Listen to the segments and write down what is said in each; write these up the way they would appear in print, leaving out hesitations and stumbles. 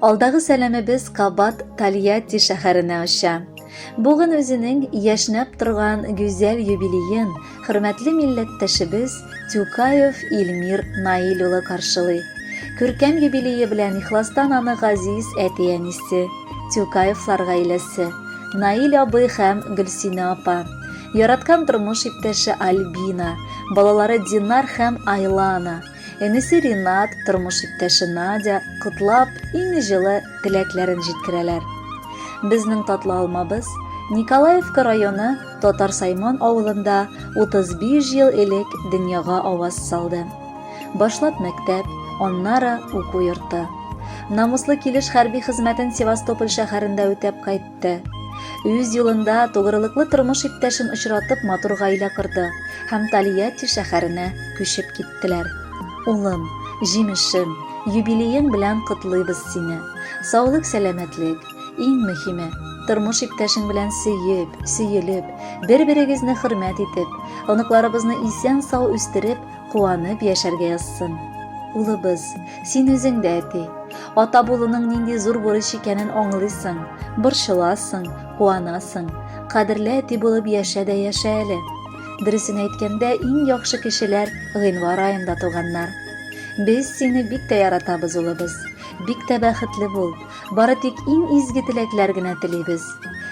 Алдагы сәламебез кабат Тольятти шәһәренә оча. Бүген үзенең яшьнәп торган гүзәл юбилеен хөрмәтле милләттәшебез Тюкаев Илмир Наил улы каршылый. Күркәм юбилее белән ихластан аны газиз әти-әнисе, Тюкаевлар гаиләсе, Наил абый һәм Гөлсинә апа, яраткан тормыш иптәше Альбина, балалары Динар һәм Айлана, Энесе Ринат, тормыш иптәше Надя котлап, иң җылы теләкләрен җиткерәләр. Безнең татлы алмабыз Николаевка районы Татар Сайман авылында 35 ел элек дөньяга аваз салды. Башлап мәктәп, аннары уку йорты. Намуслы килеш хәрби хезмәтен Севастополь шәһәрендә үтәп кайтты. Үз юлында тугрылыклы тормыш иптәшен очратып матур гаилә корды һәм Тольятти шәһәренә күчеп киттеләр. Улым, җимешем, юбилеең белән котлыйбыз сине. Саулык-сәламәтлек, иң мөһиме, тормыш иптәшең белән сөеп, сөелеп, бер-берегезне хөрмәт итеп, оныкларыбызны исән-сау үстереп, куанып яшәргә язсын. Улыбыз, син үзең дә әти. Ата булуның нинди зур бурыч икәнен аңлыйсың, борчыласың, куанасың. Кадерле әти булып яшә дә яшә әле. Дөресен әйткәндә, иң яхшы кешеләр гыйнвар аенда туганнар. Без сине бик тә яратабыз, улыбыз. Бик тә бәхетле бул. Бары тик иң изге теләкләр генә телибез.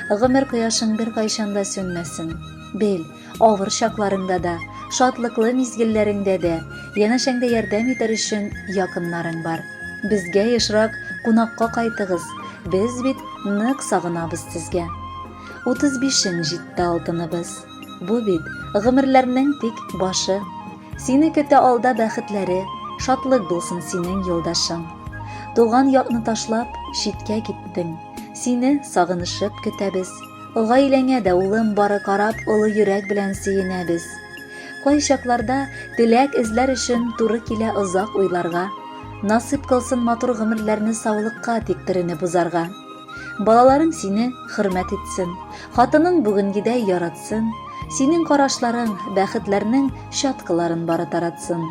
Гомер кояшың беркайчан да сүнмәсен. Бел, авыр чакларыңда да, шатлыклы мизгелләреңдә дә янәшәңдә ярдәм итәр өчен якыннарың бар. Безгә ешрак кунакка кайтыгыз, без бит нык сагынабыз сезгә. 35-ең җитте, алтыныбыз. Бу бит гомерләрнең тик башы. Сине көтә алда бәхетләре, шатлык булсын синең юлдашың. Туган якны ташлап, читкә киттең. Сине сагынышып көтәбез. Гаиләңә дә, улым, бары карап, олы йөрәк белән сөенәбез. Кайчакларда теләк эзләр өчен туры килә озак уйларга. Насыйп кылсын матур гомерләрне саулыкка тик төренеп узарга. Балаларың сине хөрмәт итсен, хатының бүгенгедәй яратсын, синең карашларың бәхетләрнең чаткыларын бары таратсын.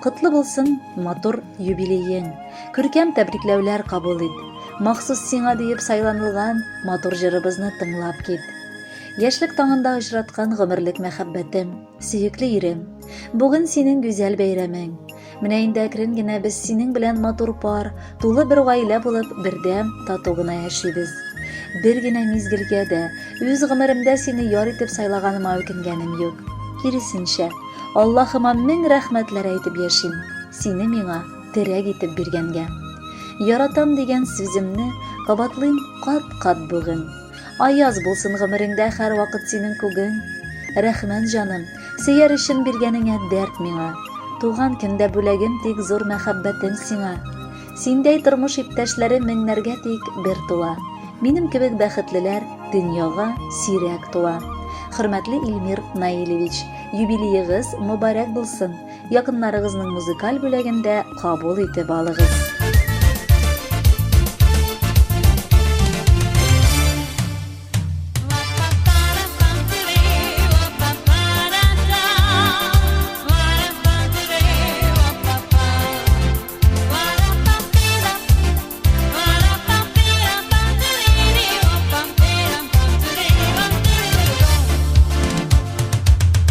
Котлы булсын матур юбилеең. Күркәм тәбрикләүләр кабул ит. Махсус сиңа диеп сайланылган матур җырыбызны тыңлап кит. Яшьлек таңында очраткан гомерлек мәхәббәтем, сөекле ирем. Бүген синең гүзәл бәйрәмең. Менә инде әкрен генә без синең белән матур пар, тулы бер гаилә булып, бердәм, тату гына яшибез. Бер генә мизгелгә дә үз гомеремдә сине яр итеп сайлаганыма үкенгәнем юк. Киресенчә, Аллаһыма мең рәхмәтләр әйтеп яшим, сине миңа терәк итеп биргәнгә. Яратам дигән сүземне кабатлыйм кат-кат бүген. Аяз булсын гомереңдә һәрвакыт синең күгең. Рәхмәт, җаным, сөяр өчен биргәнеңә дәрт миңа. Туган көндә бүләгем тик зур мәхәббәтем сиңа. Синдәй тормыш иптәшләре меңнәргә тик бер тула. Минем кебек бәхетлеләр дөньяга сирәк туа. Хөрмәтле Илмир Наилевич, юбилеегыз мөбарәк булсын! Якыннарыгызның музыкаль бүләген дә кабул итеп алыгыз.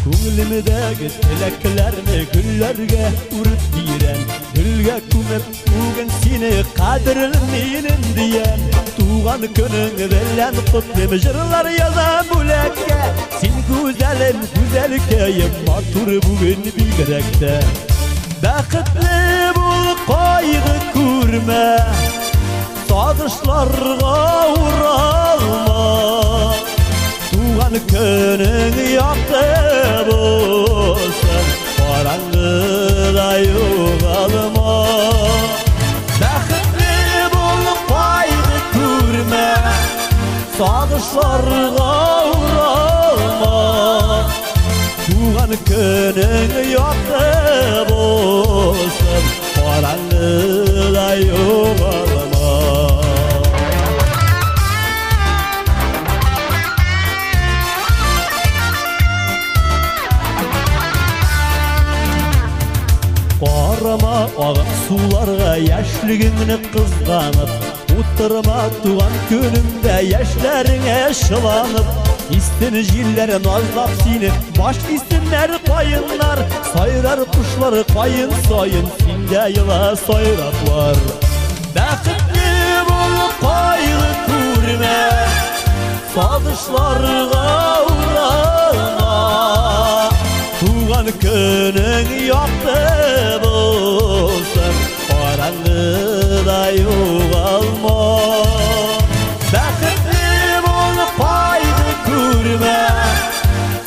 Күңелемдәге теләкләрне гөлләргә үреп бирәм. Гөлгә күмеп бүген сине кадерлем минем диям. Туган көнең белән котлыйм, җырлар язам бүләккә. Син гүзәлем, гүзәлкәем, матур бүген бигрәк тә. Бәхетле бул, кайгы күрмә, сагышларга уралма. Туган көнең якты булсын, караңгыда югалма. Бәхетле бул, кайгы күрмә, сагышларга уралма. Туган көнең якты булсын, караңгыда югалма. Карама агып суларга яшьлегеңне кызганып. Утырма туган көнеңдә яшьләреңә чыланып, Истен җилләр назлап сине, баш истеннәр каеннар, Сайрар кошлар каен саен, синдә ела сайраклар. Бәхетле бул, кайгы күрмә, сагышларга уралма. Туган көнең якты булсын, караңгыда югалма. Бәхетле бул, кайгы күрмә,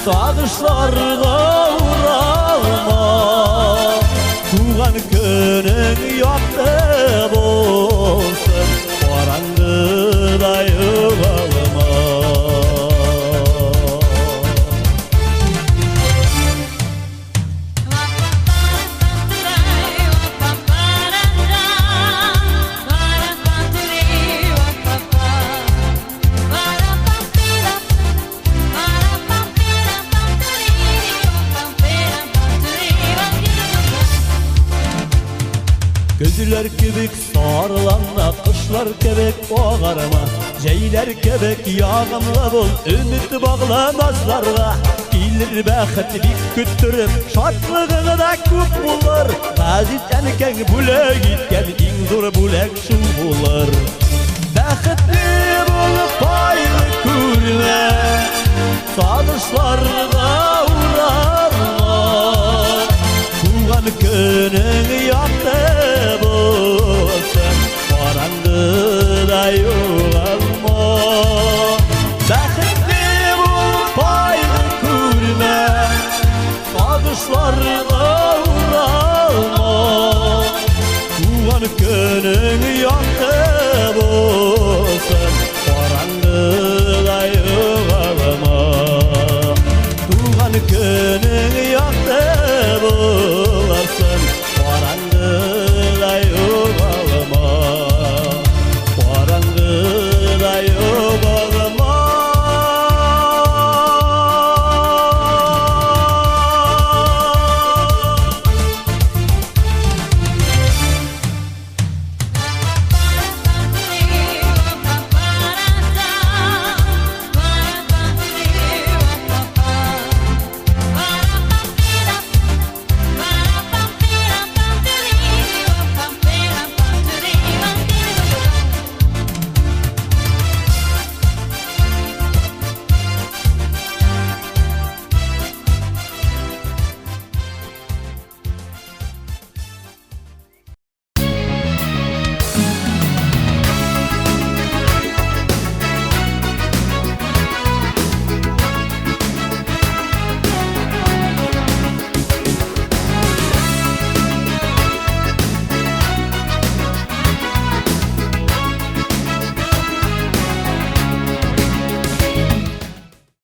сагышларга уралма. Туган көнең якты булсын, караңгыда югалма. Көзләр кебек сарыланма, кышлар кебек агарма, җәйләр кебек ягымлы бул, өмет багла назларга. Килер бәхет бик көттереп, шатлыгың да күп булыр. Газиз әнкәң бүләк иткән иң зур бүләк шул булыр. Бәхетле бул, кайгы күрмә, сагышларга уралма. Туган көнең якты булсын, караңгыда югалма. Бәхетле бул, кайгы күрмә, сагышларга уралма. Туган көнең якты